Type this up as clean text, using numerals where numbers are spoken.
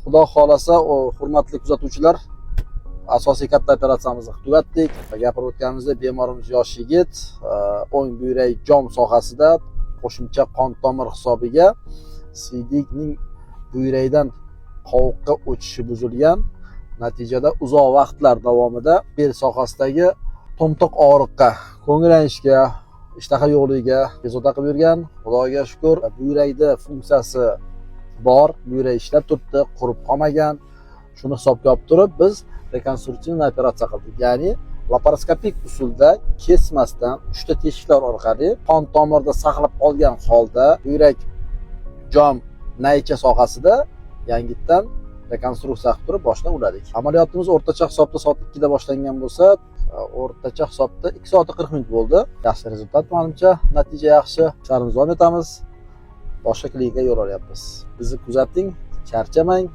Xudo xohlasa, hurmatli kuzatuvchilar, asosiy katta operatsiyamizni tugatdik. Gapirib o'tganimizdek, bemorimiz yosh yigit, o'ng buyrak jom sohasida qo'shimcha qon tomir hisobiga siydikning buyrakdan qovuqqa o'tishi buzilgan. Natijada uzoq vaqtlar davomida bel sohasidagi to'mtoq og'riqqa, ko'ngillanishga, ishtaha yo'qligiga bezovta qilib yurgan. Xudoga shukur, buyrakda funksiyasi bor, buyrak ishlab turibdi, qurib qolmagan. Shuni hisobga olib turib, biz rekonstruksion operatsiya qildik. Ya'ni laparoskopik usulda kesmasdan uchta teshiklar orqali qon tomirda saqlab qolgan holda buyrak jom naycha sohasida yangitdan rekonstruksiya qilib turib boshdan uladik. Amaliyotimiz o'rtacha hisobda soat 2 da boshlangan bo'lsa, o'rtacha hisobda 2 soat 40 minut bo'ldi. Yaxshi результат manimcha, natija yaxshi. Ishlarimizni davom etamiz. Boshqa klinikaga yo'l olyapmiz. Bizni kuzating, charchamang.